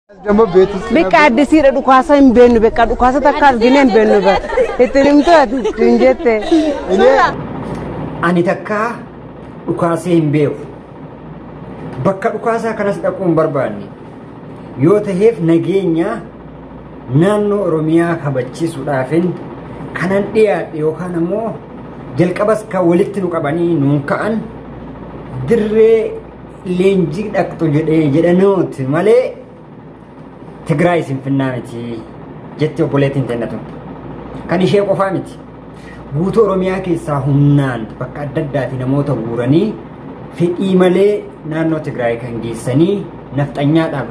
Bakka addisiidha dhukaasa hin beeknu bakka dhukaasa takka argine hin beeknu bara. Ittiin himtu ati hin jette. Ani takkaa dhukaasee hin beeku. Bakka dhukaasaa kanas dhaquu hin barbaanne. Yoo ta'eef nageenya naannoo Oromiyaa kabachiisuudhaafin kanan dhiyaadhe yookaan ammoo jalqabas kan walitti nu qabanii nuun ka'an dirree leenjii dhaqxu jedhee jedhanooti malee Tigraay Finfinnaa miti jetti obboleettiin teenya tun. Kan ishee qofaa miti. Guutuu Oromiyaa keessaa humnaan bakka adda addaati namoota guuranii fedhii malee naannoo Tigraay kan geessanii nafxanyaadhaaf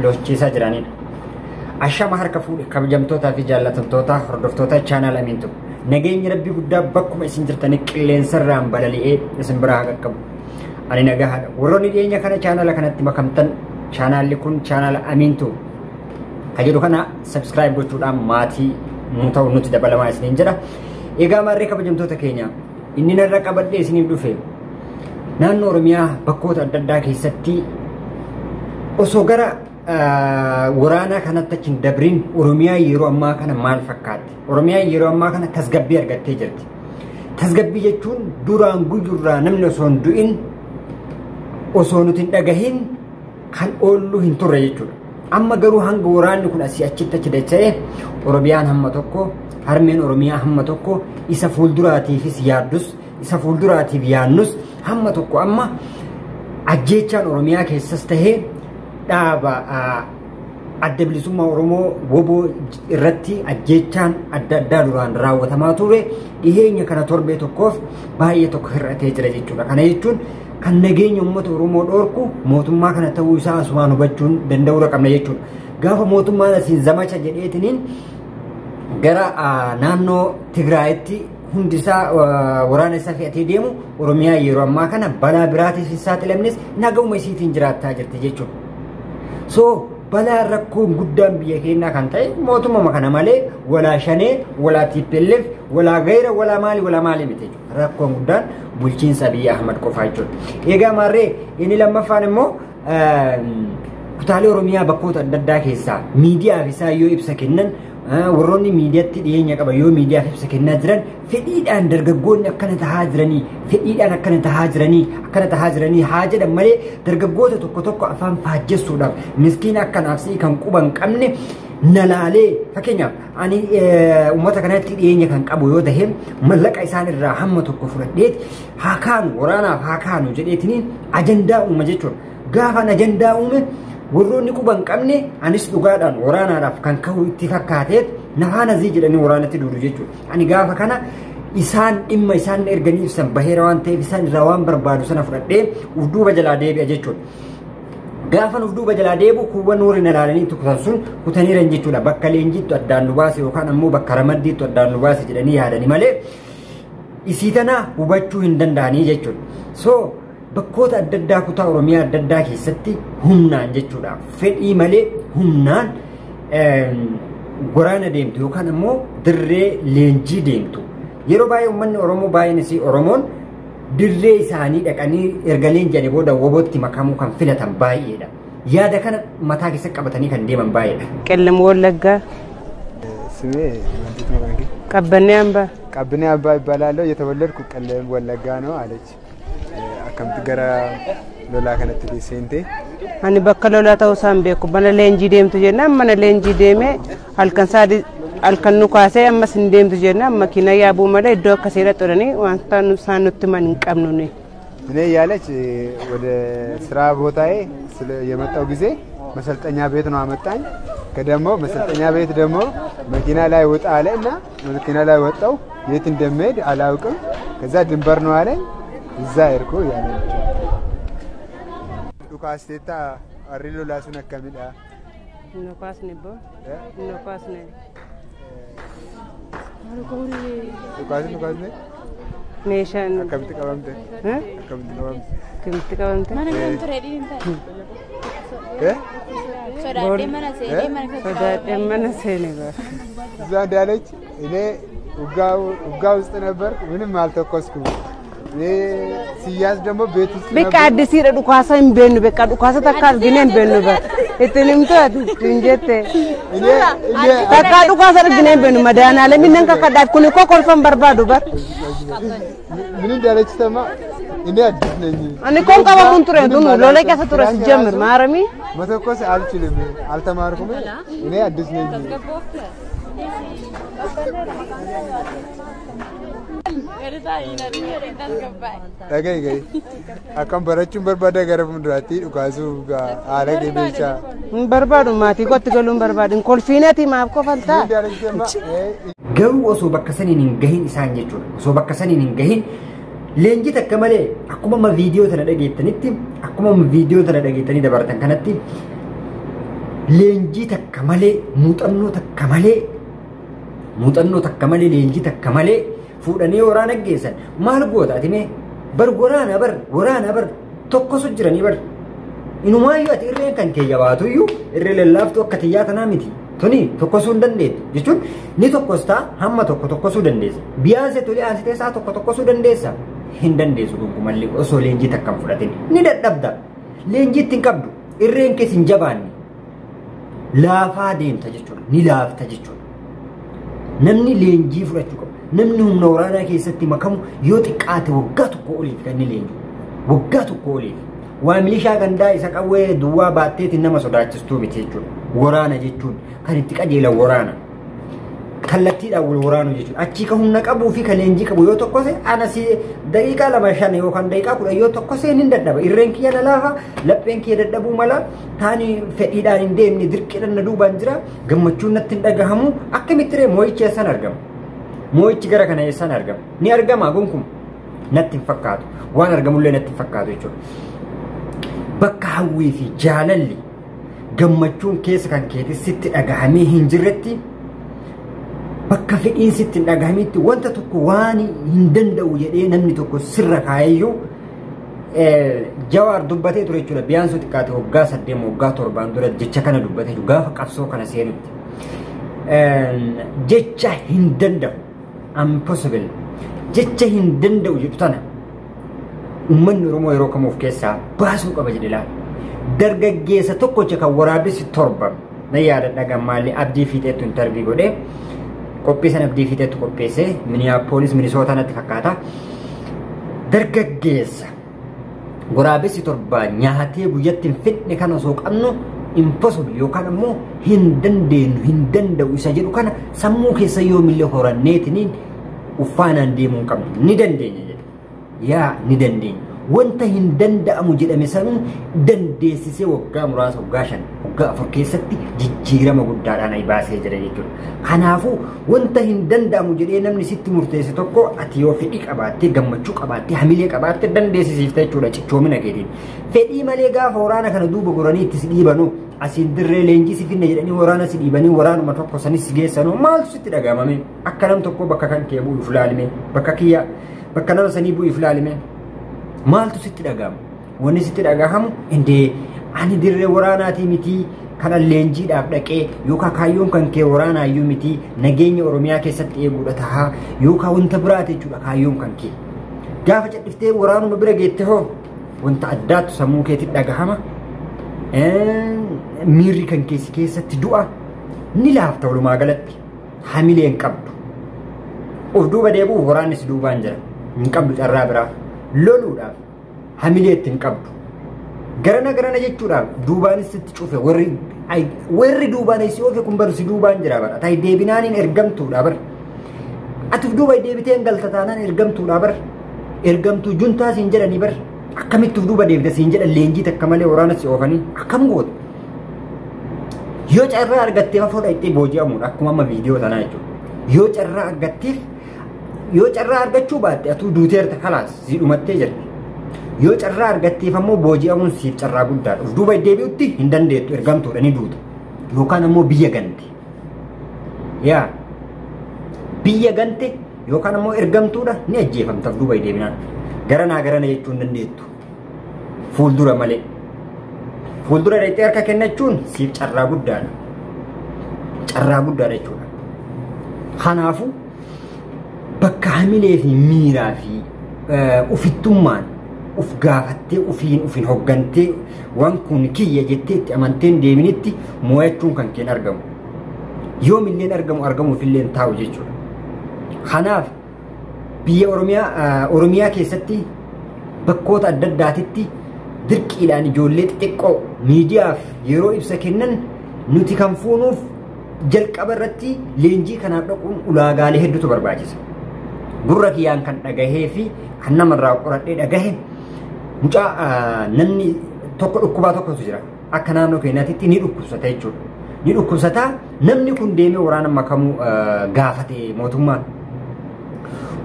lolchiisaa jiranidha. Ashama harka fuudhe kabajamtootaa fi jaallatamtoota hordoftoota chaanaal Amiintu. Nageenyi rabbii guddaa bakkuma isin jirtanii qilleensarraan balali'ee isin biraa haa qaqqabu. Ani nagahaadha. Warroonni dhiyeenya kana chaanaala kanatti makamtan chaanaalli kun chaanaala Amiintu kan jedhu kana subscribe gochuudhaan maatii nu ta'u nuti dabalamaa isiniin jedha. Egaa maarree kabajamtoota keenya inni narra qabadhee isiniif dhufe naannoo Oromiyaa bakkoota adda addaa keessatti osoo gara waraanaa kanatti achi hin dabriin Oromiyaa yeroo ammaa kana maal fakkaatti? Oromiyaa yeroo ammaa kana tasgabbii argattee jirti. Tasgabbii jechuun duraan guyyurraa namni osoo hin du'in osoo nuti hin dhagahin kan oollu hin turre jechuudha. Amma garuu hanga waraanni kun asii achitti achi dacha'e Oromiyaan hamma tokko harmeen Oromiyaa hamma tokko isa fuulduraatiifis yaaddus isa fuulduraatiif yaadnus hamma tokko amma ajjeechaan Oromiyaa keessas tahee dhaaba adda bilisummaa Oromoo woboo irratti ajjeechaan adda addaa duraan raawwatamaa ture dhiheenya kana torbee tokkoof baay'ee tokko hir'atee jira jechuudha. Kana jechuun kan nageenya uummata Oromoo dhoorku mootummaa kana ta'uu isaa asumaan hubachuun danda'uudha qabna jechuudha. Gaafa mootummaan asiin zamacha jedheetiniin gara naannoo Tigraayitti hundi isaa waraana isaa fe'atee deemu Oromiyaa yeroo ammaa kana balaa biraatiif hin saaxilamnes nagahuma isiitiin jiraattaa jirti jechuudha. So balaa rakkoon guddaan biyya keenyaa kan ta'e mootummaa kana malee walaa shanee walaa TPLF walaa gayra walaa maali walaa maali miti jechuudha. Rakkoon guddaan bulchiinsa Abiyyi Ahmad qofaa jechuudha. Egaa maarree inni lammaffaan immoo kutaalee Oromiyaa bakkoota adda addaa keessaa miidiyaaf isaa yoo ibsa kennan warroonni miidiyaatti dhiyeenya qaban yoo miidiyaaf ibsa kennaa jiran fedhiidhaan dargaggoonni akkana tahaa jiranii fedhiidhaan akkana tahaa jiranii akkana tahaa jiranii haa jedhan malee dargaggoota tokko tokko afaan faajjessuudhaaf miskiina akkanaaf si'i kan quba hin qabne nalaalee fakkeenyaaf ani uummata kanatti dhiyeenya kan qabu yoo ta'e mallaqa isaan irraa hamma tokko fudhadheet haa kaanu waraanaaf haa kaanu jedheetiniin ajandaa uuma jechuudha. Gaafan ajandaa uume warroonni quba hin qabne anis dhugaadhaan waraanaadhaaf kan ka'u itti fakkaateet nafaana zii jedhanii waraanatti duulu jechuudha. Ani gaafa kana isaan dhimma isaan erganii ibsan baheera waan ta'eef isaan irraa waan barbaadu sana fudhadhee uf duuba jalaa deebi'a jechuudha. Gaafan uf duuba jalaa deebi'u kuuwwan warri na laalanii itti kutan sun kutaniiran jechuudha. Bakka leenjiittu addaan nu baase yookaan ammoo bakka ramaddiittu addaan nu baase jedhanii yaadanii malee isii tana hubachuu hin danda'anii jechuudha. So bakkoota adda addaa kutaa Oromiyaa adda addaa keessatti humnaan jechuudha. Fedhii malee humnaan waraana deemtu yookaan ammoo dirree leenjii deemtu. Yeroo baay'ee uummanni Oromoo baay'een isii Oromoon dirree isaanii dhaqanii erga leenji'anii booda wobootti makamuu kan filatan baay'eedha. Yaada kana mataa keessa qabatanii kan deeman baay'eedha. Qellem Wallaggaa. ስሜ Qabbannee Ambaa. ቀብኔ አባ ይባላለሁ። የተወለድኩ ቀለም ወለጋ ነው አለች። Akkamitti gara lolaa kanatti seente? Ani bakka lolaa ta'uu isaan beeku. Mana leenjii deemtu jennaan mana leenjii deemee halkan saadi halkan nu kaasee ammas hin deemtu jennaan makiina yaabuu malee iddoo akkasii dhaqxanii wanta isaan nutti himan hin qabnu nuyi. እኔ እያለች ወደ ስራ ቦታዬ የመጣው ጊዜ መሰልጠኛ ቤት ነው አመጣኝ። ከደግሞ መሰልጠኛ ቤት ደግሞ መኪና ላይ ወጣ አለ እና መኪና ላይ ወጣው። የት እንደምሄድ አላውቅም። ከዛ ድንበር ነው አለኝ። እዛ ሄድኩ ያለ Dhukaasteetta warri lolaa sun akkamidha? Nu kaasne boo. Nu kaasne. Dhukaasni dhukaasne Meeshaan. Akkamitti qabamte? Akkamitti qabamte? Akkamitti qabamte? Mana kam ture dhiin ta'e. Eh? Sodaadhee mana seenee mana keessa Sodaadhee mana seene bara. እዛ እንዳለች እኔ ውጋ ውስጥ ነበርኩ። ምንም አልተኮስኩም። እኔ ሲያዝ ደግሞ ቤት ውስጥ Bakka addisiidha dhukaasa hin beeknu bakka dhukaasa takka argine hin beeknu bara. Ittiin himtu ati ittiin jette. እኔ እኔ Takkaa dhukaasa argine hin beeknu madaanaalemi nan kakadhaaf kun koo kolfan barbaadu bar. ምን እንዳለች ሰማ። እኔ አዲስ ነኝ። Ani koon qabamuun ture ምንም dunu አላውቅም። lola keessa ture si ፍራንክ jemmir ራሱ maaramii. መተኮስ አልችልም፣ አልተማርኩም። እኔ አዲስ ነኝ። Dhaga'i ga'i. Akkam barachuun barbaada gara fuulduraatti dhukaasuu haala qindeessaa. Hin barbaadu maatii kootti galuu hin barbaadu. Hin kolfiinati maaf kofaltaa? ምን እንዳለች ሰማ። Garuu osoo bakka saniin hin gahin isaan jechuudha. Osoo bakka saniin hin gahin leenjii takka malee akkuma amma viidiyoo tana dhageettanitti akkuma amma viidiyoo tana dhageettanii dabartan kanatti leenjii takka malee muuxannoo takka malee muuxannoo takka malee leenjii takka malee fuudhanii waraana geessan maal goota ati mee bar waraana bar waraana bar tokkosu jiranii bar inumaayyuu ati irreen kan kee jabaatuyyuu irree lallaaftuu akka xiyyaa tanaa miti tuni tokkosuu hin dandeettu jechuun ni tokkostaa hamma tokko tokkosuu dandeessa biyaanse tolee aansitee isaa tokko tokkosuu dandeessa hin dandeessu gonkumallee osoo leenjii takka hin fudhatin ni dadhabda leenjii itti hin qabdu irreen kees hin jabaanne laafaa deemta jechuudha ni laafta jechuudha. Namni leenjii fudhachuu qaba. Namni humna waraanaa keessatti makamu yoo xiqqaate waggaa tokko oliif kan inni leenji'u. Waggaa tokko oliif. Waa milishaa gandaa isa qawwee duwwaa baatteetiin nama sodaachistuu miti jechuudha. Waraana jechuun kan itti qajeelan waraana. Kallattiidhaan wal waraanu jechuudha. Achii kan humna qabuu fi kan leenjii qabu yoo tokkose anasi daqiiqaa 2 5 yookaan daqiiqaa 10 yoo tokkose ni dadhaba. Irreen kiyya na laafa, lapheen kiyya dadhabuu mala, taani fedhiidhaan hin deemne dirqiidhaan na duubaan jira, gammachuun natti hin dhagahamu. Akkamitti ree moo'ichi eessaan argama? Moo'ichi gara kana eessaan argama? Ni argama gonkumaa natti hin fakkaatu. Waan argamullee natti hin fakkaatu jechuudha. Bakka hawwii fi jaalalli gammachuun keessa kan keetti sitti dhagahamee hin jirretti bakka fedhiin sitti hin dhagahamitti wanta tokko waan hin danda'u jedhee namni tokko sirra kaayeyyuu Jawaar dubbatee ture jechuudha. Biyaansoo xiqqaate waggaa 8 waggaa 7 dura jecha kana dubbatee jiru gaafa qabsoo kana seenutti. Jecha hin danda'u impossible jecha hin danda'u jedhu tana uummanni Oromoo yeroo kam of keessaa baasuu qaba jedhe laala. Dargaggeessa tokkocha kan waraabessi 7 na yaadadha gammaallee Abdii Fiixeettu intarvii godhee qophii sana Abdii Fiixeettu qopheesse Minneapolis Minnesota natti fakkaata. Dargaggeessa waraabessi 7 nyaatee guyyatti hin fidne kan osoo qabnu impossible yookaan ammoo hin dandeenyu hin danda'u isa jedhu kana sammuu keessa yoomillee horanneetiniin uffaanaan deemuu hin qabnu ni dandeenya jedhe. Yaa ni dandeenya. Wanta hin danda'amu jedhame sanuu dandeessisee waggaa muraasa waggaa 5 waggaa 4 keessatti jijjiirama guddaadhaan ay baasee jira jechuudha. Kanaafuu wanta hin danda'amu jedhee namni sitti murteesse tokko ati yoo fedhii qabaattee gammachuu qabaattee hamilee qabaattee dandeessisiifta jechuudha cichoomina keetiin. Fedhii malee gaafa waraana kana duuba goranii itti si dhiibanuu asiin dirree leenjii si finne jedhanii waraana si dhiibanii waraanuma tokko sanis si geessanuu maaltu sitti dhaga'amame akka nam tokko bakka kan kee bu'uuf laalime bakka kiyya bakka nama sanii bu'uuf laalime maaltu sitti dhaga'ama? Wanni sitti dhagahamu indee ani dirree waraanaatii miti kana leenjiidhaaf dhaqee yookaan kaayyoon kan kee waraanaayyuu miti nageenya Oromiyaa keessatti eeguudha tahaa yookaan wanta biraati jechuudha kaayyoon kan kee. Gaafa cadhiftee waraanuma bira geette hoo wanta addaatu sammuu keetti dhagahama. Miirri kan keessi keessatti du'a ni laafta walumaa galatti hamilee hin qabdu. Of duuba deebi'uuf waraanni si duubaan jira hin qabdu carraa biraa. Loluudhaaf hamilee itti hin qabdu. Garana garana jechuudhaaf duubaanis sitti cufe warri duubaan si oofe kun baru si duubaan jira bara. Ta'i deebinaaniin ergamtuudha bara. Ati of duuba deebitee hin galta taanaan ergamtuudha bara. Ergamtuu juntaa siin jedhanii bara. Akkamitti of duuba deebite siin jedhan leenjii takka malee waraana si oofanii akkam gootu? Yoo carraa argatteef afoo dhaqxee booji'amuudha akkuma amma viidiyoo tanaa jechuudha. Yoo carraa argatteef yoo carraa argachuu baatte atuu duuteerta kalaas si dhumattee jirti. Yoo carraa argatteef ammoo booji'amuun siif carraa guddaadha. Of duuba deebi'utti hin dandeettu ergamtuudha ni duuta. Yookaan ammoo biyya gante. Yaa biyya gante yookaan ammoo ergamtuudha ni ajjeefamta of duuba deebinaan. Garanaa garana jechuu hin dandeettu. Fuuldura malee. Fuuldura dhaqxee harka kennachuun siif carraa guddaadha. Carraa guddaadha jechuudha. Kanaafuu bakka hamilee fi miiraa fi ufittummaan uf gaafattee ufiin ufiin hoggantee waan kun kiyya jettee itti amanteen deeminitti mo'achuun kan keen argamu. Yoomilleen argamu argamuufillee hin taa'u jechuudha. Kanaaf biyya Oromiyaa keessatti bakkoota adda addaatitti dirqiidhaan ijoollee xixiqqoo miidiyaaf yeroo ibsa kennan nuti kan fuunuuf jalqaba irratti leenjii kanaaf dhaquun ulaagaalee hedduutu barbaachisa. Gurra kiyyaan kan dhagahee fi kan namarraa qoradhee dhagahe mucaa namni tokko dhukkubaa tokkotu jira. Akka naannoo keenyaatti ni dhukkubsata jechuudha. Ni dhukkubsataa namni kun deemee waraana makamuu gaafate mootummaan.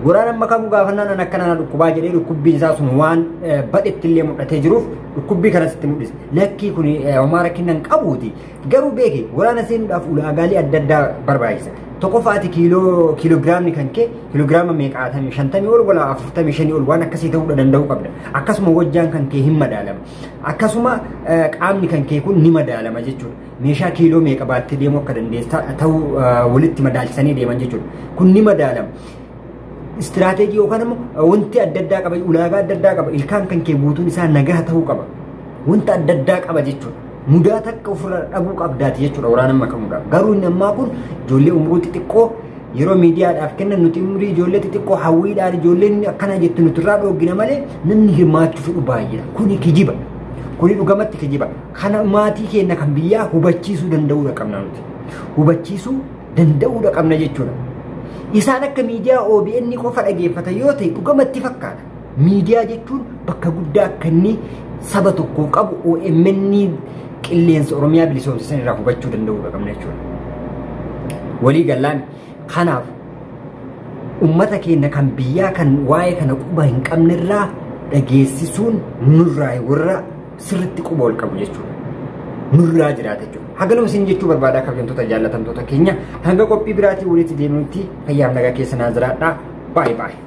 Waraana makamuu gaafannaan an akka nana dhukkubaa jedhee dhukkubbiin isaa sun waan badhetti illee mul'atee jiruuf dhukkubbii kanas itti mul'ise. Lakkii kun homaa rakkina hin qabuuti. Garuu beeki waraana seenuudhaaf ulaagaalee adda addaa barbaachisa. Tokkoffaati kiiloogiraamni kan kee kiiloogiraama meeqaatamii 50 ol wala 45 ol waan akkasii ta'uu danda'uu qabda. Akkasuma wajjaan kan kee hin madaalama. Akkasuma qaamni kan kee kun ni madaalama jechuudha. Meeshaa kiiloo meeqa baattee deemuu akka dandeessa ta'uu walitti madaalchisanii deeman jechuudha. Kun ni madaalama. Istiraateejii yookaan immoo wanti adda addaa qaba ulaagaa adda addaa qaba ilkaan kan kee guutuun isaa nagaa ta'uu qaba. Wanta adda addaa qaba jechuudha. Mudaa takka ofirraa dhabuu qabdaati jechuudha waraana makamuudhaaf. Garuu inni ammaa kun ijoollee umurii xixiqqoo yeroo miidiyaadhaaf kennan nuti umurii ijoollee xixiqqoo hawwiidhaan ijoolleen akkana jettu nuti irraa dhoogina malee namni hirmaachuu fedhu baay'eedha. Kuni kijiba. Kuni dhugamatti kijiba. Kana maatii keenya kan biyyaa hubachiisuu danda'uudha qabna nuti. Hubachiisuu danda'uudha qabna jechuudha. Isaan akka miidiyaa OBN qofa dhageeffatan yoo ta'e dhugamatti fakkaata. Miidiyaa jechuun bakka guddaa akka inni saba tokkoof qabu OMN qilleensa Oromiyaa bilisoomsisan irraa hubachuu danda'uudha qabna jechuudha. Walii galaan kanaaf uummata keenya kan biyyaa kan waa'ee kana quba hin qabne irraa dhageessisuun nurraa warra sirriitti quba ol qabu jechuudha. Nurraa jiraata jechuudha. Hagaluma isin jechuu barbaada kabajamtoota jaallatamtoota keenya hanga qophii biraatii walitti deemnutti fayyaaf nagaa keessa naa jiraadhaa. Baay'ee baay'ee.